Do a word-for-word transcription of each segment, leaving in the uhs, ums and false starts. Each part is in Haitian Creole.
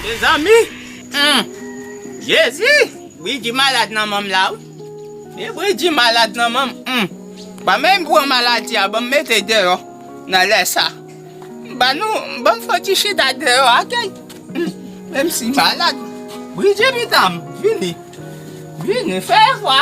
Mezanmi, hmm, Jezi, Bridji malad nan manm la, wi. E Bridji malad nan manm, hmm. Ban m pran maladi a, ban m mete deyò nan lè sa. Ban nou, ban m fè ti chita deyò a, kay. Hmm, menm si malad. Bridji, pitanm, vini. Vini, fè efò.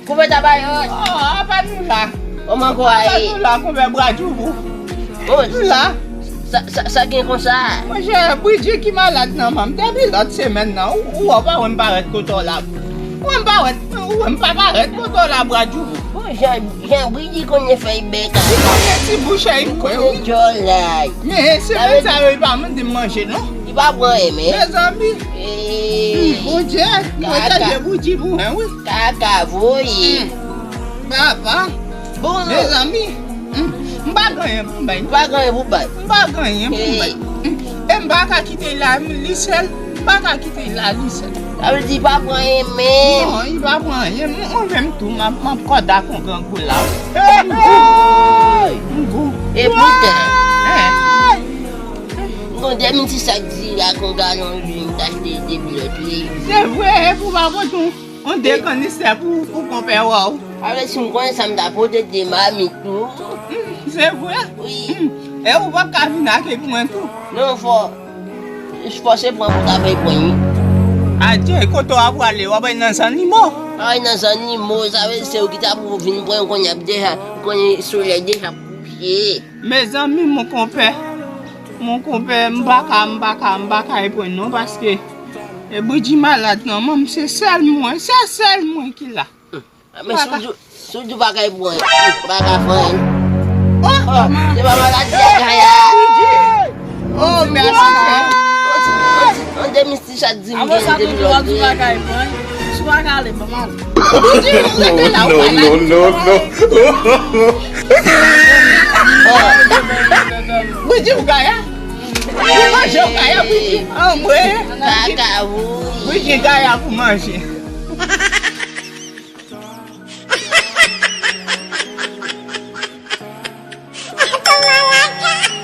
Konpè Tabayòt. Ah, apa nou la? Kòman kò a ye? Apa nou la, konpè Bradjoubou? Oh, nou la. Sa, sa, sa gen konsa? Monchè, Bridji ki malad nan manm. Depi lòt semèn nan, ou, ou, ou pa wè m parèt kote w la. Ou wè m parèt, ou wè m pa parèt kote w la, Bradjoubou. Bon, jan, jan Bridji konnen fèy bèk a. Li konnen ti bouch a li kwe, wi. Djòlay. Men semèn sa yo, li pa mande m manje, non. Li pa pran enmen. Mezanmi. Ee. Hmm, Bondye, mwen tande Bridji pou mwen, wi. Kaka voye. Hmm. Papa. Bon. Mezanmi. Hmm. M pa gen anyen pou m bay. M pa gen anyen pou bay. M pa gen anyen pou m bay. Hmm. E m pa ka kite l la, li sèl. M pa ka kite l la, li sèl. Sa vle di pa pran anyen menm. Non, li pa pran anyen. Mwen menm tou, m ap, m ap kòd ak yon grangou la. Hey! M gou. E poutan. Hey! M gon de mil ti sak diri ak yon galon lwil, m t achte de pi lòt lwil. Se vre, e pou pa pote yon, yon de kanistè pou, pou konpè wè w. Avè si m konnen sa m ta pote de mamit tou. Hmm, se vre? Wi. Hmm. E ou p ap ka vin ak mwen tou? Non, fò, fò se pran pou ta fè pran wi. Adje, kote w ap prale? W ap al nan zannimo? Ay, nan zannimo, sa vle di se ou ki ta pou vin pran, kounye a deja, kounye solèy deja kouche. Mezanmi, mon konpè. Mon konpè, m pa ka, m pa ka, m pa ka reprann non, paske, e, Bridji malad nan manm, se sèl mwen, se sèl mwen ki la. A, men si w di, si w di w pa ka reprann, m pa ka fè anyen. Oh! Oh, se pa maladi a, Kaya. Oh, mèsi, chè. An de mil ti sak di m gen de mil lòt. Apre sa, tonton, w ap di w pa ka reprann. Si w pa ka ale, ban m ale. Bridji, ou rete la, ou pa la. Non, non, non, non. Bridji, ou Kaya? Ou manje, ou Kaya, Bridji? Anmwe. Kaka, wi. Bridji, Kaya pou manje.